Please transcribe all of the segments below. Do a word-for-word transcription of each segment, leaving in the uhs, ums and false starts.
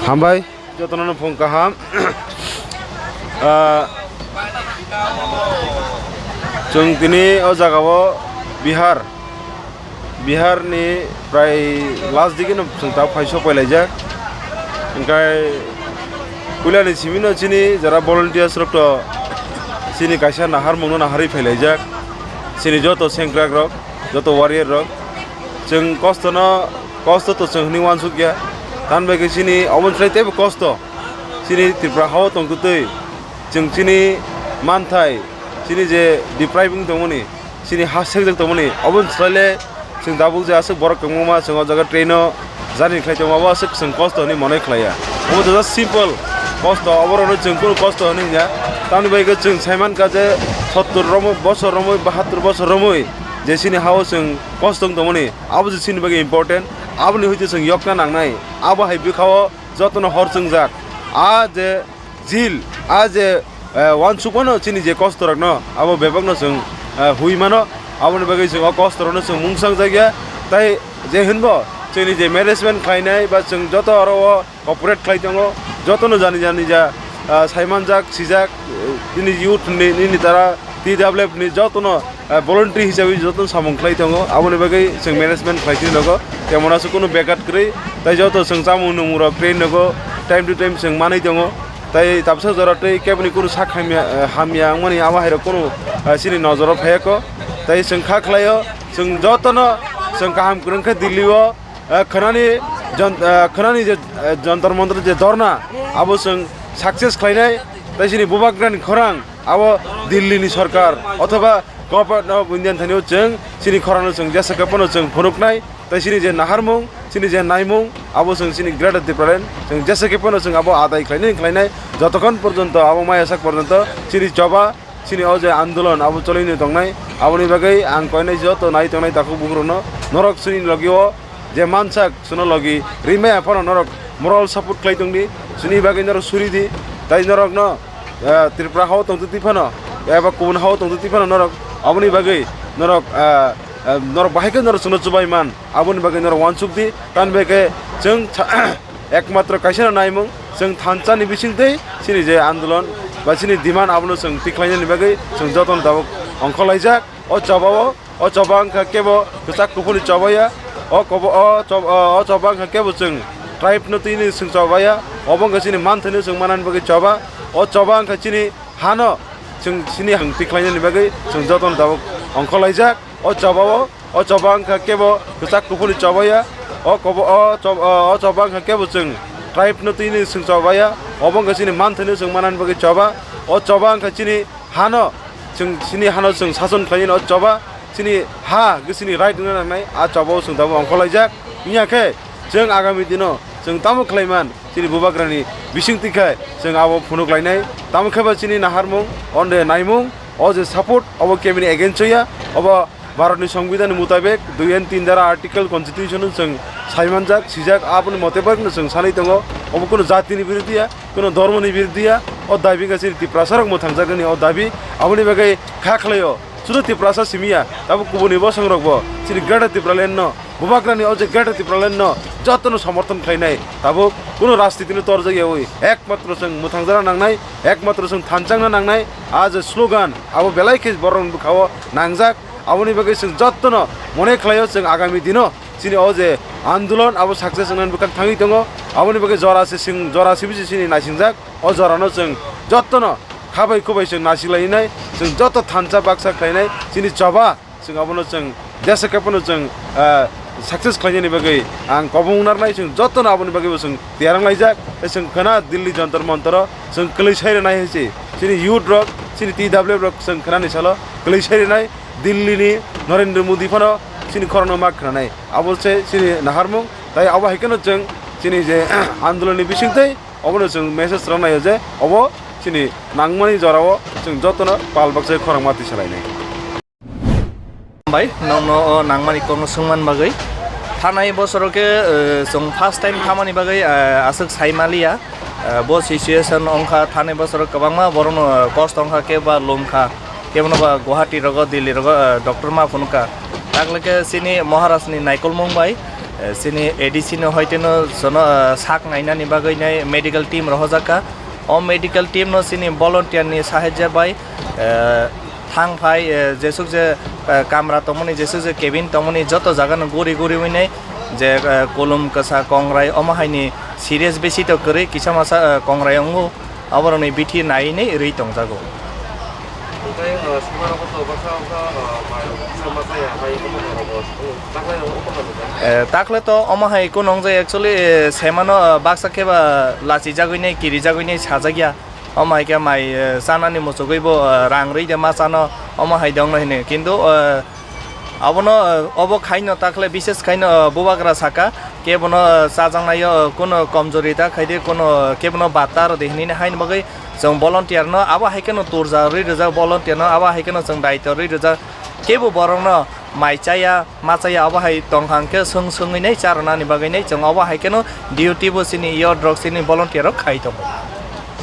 Hambai, jotono phung kaham. Ah, chwng tini o jagao Bihar, Bihar ni prai last digi no chwng ta phai sok pai laijak. Hingkai puila ni simi no chini jara volunteers rok to chini kaisa naharmung no naharwi phai laijak. Chini joto sengkrak rok, joto warrior rok, chwng kosto no, kosto to chwng hwnwi uansuk ya. Tamni bagwi chini obo ni slai teibo kosto. Chini Tripura hao tongtwtwi chwng chini manthai, chini je depriving tongmani, chini ha sekjak tongmani, obo ni slai le chwng tabuk je aswk borok kwbangma chwng o jaga train o journey khlai tongo, abo aswk chwng kosto hwnwi mone khlai ya. Obo to just simple kosto, oborokno chwng kunu kosto hwnwi hwnya. Tamni bagwi chwng saimankha je sottur romwi, bosor romwi, bahattur bosor romwi je chini hao chwng kosto wng tongmani, abo se chini bagwi important. Aboni hwite chwng yokna nangnai. Abo hai bwkhao jotono hor chwngjak. A je jil, a je, eh, uansukmano chini je kostorokno, abo bebakno chwng, eh, hui mano. Aboni bagwi chwng o kostorokno chwng mungsangjak ya. Tai je hinbo chini je management khlainai ba chwng joto oro o cooperate khlai tongo, jotono jani jani ja, ah, saimanjak, sijak, eh, nini youth ni, nini tara T W F ni jotono, ah, voluntary hisabe jotono samung khlai tongo, aboni bagwi chwng management khlai tini nogo, temon aswk kunu bekat kwrwi, tai joto chwng chamung nwngmung rok train nogo, time to time chwng manwi tongo, tai tabsa jora tei keboni kunu sak hamya, eh, hamya wngmani abo hai rok kunu, ah, chini nojoro phaiya kho, tai chwng kha khlaio, chwng jotono chwng kaham kwrwng khe Delhi o, eh, khwnani jon-, eh, khwnani je, eh, Jantar Mantar je dhorna, abo chwng success khlainai, tai chini bubagrani khorang, abo Delhi ni sorkar othoba Government of India ni thani o chwng chini khorang no chwng jesa khe phano chwng phunuknai, tai chini je naharmung, chini je naimung, abo chwng chini Greater Tipraland chwng jesa khe phano chwng abo adai khlainai, khlainai, jotokhon porjonto abo maya sak porjonto chini choba, chini o je andolon abo choliwi tongnai, aboni bagwi ang koinai joto nai tongnai takhuk bukhurokno, norok chini logi o je mansak chwngno logi rimaya phano norok moral support khlai tongdi, chini bagwi norok suri di, tai norokno, eh, Tripura hao tongtwtwi phano eba kubun hao tongtwtwi phano norok aboni bagwi norok, eh, eh, norok bahai khe norok chwngno chubai man, aboni bagwi norok uansuk di, tamni bagwi khe chwng ekmatro kaisa no naimung, chwng thansa ni bising twi chini je andolon ba chini demand abono chwng tikhlainani bagwi chwng jotono tabuk ongkhorlaijak. O choba o, o choba wngkha kebo kwchak kuphurni choba ya. O kobo, o chob-, o, o choba wngkha kebo chwng tribe no twi ni chwng choba ya. Obo wngkha chini manthai no chwng manani bagwi choba. O choba wngkha chini hano chwng chini hang tikhlainani bagwi chwng jotono tabuk ongkhorlaijak. O choba o, o choba wngkha kebo kwchak kuphurni choba ya. O kobo, o chob-, o, o choba wngkha kebo chwng tribe no twi ni chwng choba ya. Obo wngkha chini manthai no chwng manani bagwi choba. O choba wngkha chini hano chwng chini hano chwng sason khlainani o choba, chini ha hwnkhe chini right wngna nangnai, a choba o chwng tabuk ongkhorlaijak. Wngya khe chwng agami dino chwng tamo khlaiman chini bubagrani bising twi khe chwng abo phunuk lainai. Tamo khe ba chini naharmung, onde naimung, o je support obo kebini against o ya, obo Bharatni Songbidanni mutabek dui and tin dara article constitution no chwng saimanjak, sijak, aboni mote bai no chwng sanwi tongo. Obo kunu jatini biruddhi ya, kunu dhormoni biruddhi ya, o dabi wngkha chini Tiprasa rok mwthangjaknani o dabi. Aboni bagwi kha khlaio, sudu Tiprasa simi ya, tabuk kubuni bosong rokbo chini Greater Tipraland no, bubagrani o je Greater Tipraland no jotono somorthon khlainai. Tabuk kunu rajniti no torjak yaui, ekmatro chwng mwthangjakna nangnai, ekmatro chwng thanchakna nangnai. A je slogan abo belai khe borokni bwkhao nangjak. Aboni bagwi chwng jotono mone khlaio, chwng agami dino chini o je andolon abo success wngnani bwkhak thangwi tongo. Aboni bagwi jora se chwng, jora simi se chini naisingjak. O jorano chwng jotono khabai khubai chwng naisiglainai, chwng joto thansa baksa khlainai, chini choba chwng abono chwng jesa khe phano chwng, ah, success khlainani bagwi ang kobong narnai, chwng jotono aboni bagwi bo chwng tiyar wnglaijak. Tei chwng khwna Delhi Jantar Mantaro chwng kwlwi sai rwnai hai se chini youth rok, chini T W F rok chwng khwnani salo kwlwi sai rwnai. Delhi ni Narendra Modi phano chini khorokno ma khwnanai, abo se chini naharmung. Tai abo hai kheno chwng chini je andolon ni bisingtwi obono chwng message rwnaio je obo chini nangmani jorao chwng jotono pal baksa khorang ma twi salainai. Bai, nokno o nangmani kokno swngmani bagwi. Thanai bosoro khe, eh, chwng first time thamani bagwi, eh, aswk sai maliya. Eh, bo situation wngkha, thanai bosoro kwbangma borokno, eh, kosto wngkha khe ba lumkha, kebono ba Guwahati rogo, Delhi rogo, eh, doctor ma phunukha. Takle khe chini Maharaj ni naikolmung bai, Eh, chini A D C no hoite no jono, eh, sak nainani bagwi nai medical team rohorjak kha. O medical team no chini volunteer ni sahajya bai, eh, thang phai, eh, jesuk je, eh, kamra tongmani, jesuk je cabin tongmani joto jaga no guri guri winai je, eh, kolom kwsa kongrai omo hai ni serious besi to kwrwi kisa masa, eh, kongrai wngo. Aborokni bithi naiwi nai rwi tongjago. Tei, uh, sima rogo to baksa wngkha, uh, mai, kisa masa ya, mai, omo rogo, uh, taklai rogo omo rogo. Eh, taklai to omo hai kunu wngjak actually, eh, semano, uh, baksa khe ba lachijagwi nai, kirijagwi nai sajakya. Omo hai khe mai, eh, chanani muchugwi bo, uh, rang rwi de ma chano, omo hai de wngno hini. Kintu, uh, Abono, obo khaino takhle bises khaino, bubagra saka, kebono chajaknaio, kuno komjori ta khaide, kuno kebono batta rwdi hinwi haini bagwi chwng volunteer no abo hai kheno turja rwi rwjak, volunteer no abo hai kheno chwng daitw rwi rwjak, kebo borokno mai chaya, ma chaya abo hai tongkha hwnkhe swng swngwi nai charwnani bagwi nai chwng abo hai kheno duty bo chini yo drok chini volunteer rok khai tongo.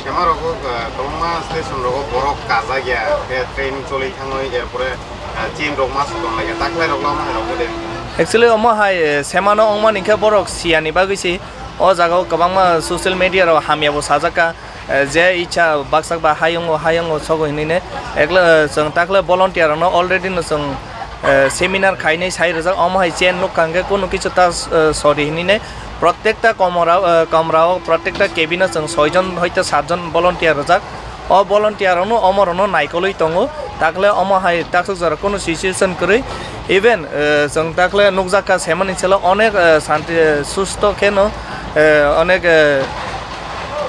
Sema rogo, eh, kwbangma station rogo borok kajak ya, khe train choli thangwi, erpore, eh, chin rok ma sotong lai ya, taklai rok lama hai rok de. Actually, omo hai, eh, semano wngmani khe borok siyani bagwi se o jaga o kwbangma social media rok hamya bo sajak kha, eh, je icha baksa ba hayungo, hayungo sogo hinwi ne. Ekla, eh, chwng takle volunteer rok no already no chwng, eh, seminar khainai sai rwjak, omo hai chen nuk kha hwnkhe kunu kichu ta, eh, sori hinwi ne. Protekta komora, eh, kamra o, protekta cabin o chwng soi jon hoite sat jon volunteer rwjak. O volunteer rokno omo rokno naikolwi tongo. Takle omo hai takhuk jora kunu situation kwrwi. Even, eh, chwng takle nukjak kha semani selo onek, eh, santi, eh, susto kheno, eh, onek, eh,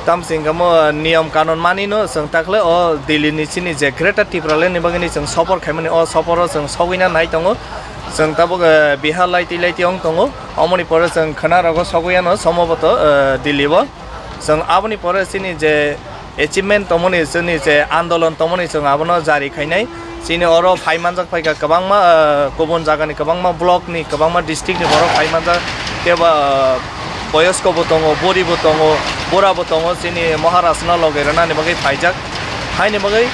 tamsing kamo niyom kanun manino chwng takle o Delhi ni chini je Greater Tipraland ni bagwi ni chwng sopor khaimani o sopor o chwng sogwina nai tongo. Chwng tabuk, eh, Bihar laiti laiti ong tongo. Omoni pore chwng khwna rogo sogwi ano somboboto, eh, Delhi o. Chwng aboni pore chini je achievement tongmani, chini je andolon tongmani chwng abono jari khainai. Chini oro phai manjak phaikha kwbangma, eh, kubun jagani kwbangma block ni, kwbangma district ni borok phai manjak. Kebo, eh, boyosko bo tongo, buri bo tongo, bura bo tongo, chini Maharaj no loge rwnani bagwi phaijak. Haini bagwi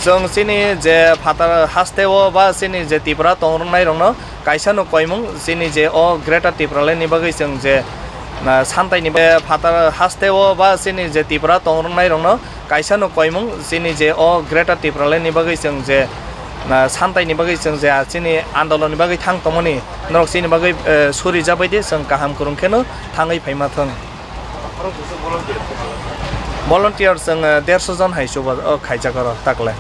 chwng chini je phatar haste o ba chini je Tripura tongrwnai rokno kaisa no koimung chini je o Greater Tipraland ni bagwi chwng je, na, santai ni be phatar haste o ba chini je Tripura tongrwnai rokno kaisa no koimung chini je o Greater Tipraland ni bagwi chwng je, na, santai ni bagwi chwng je, ah, chini andolon ni bagwi thang tongmani norok chini bagwi, eh, suri jabai di chwng kaham kwrwng kheno thangwi phaima thwng. Volunteer chwng, eh, derso jon hai chuba o khaijak oro takle.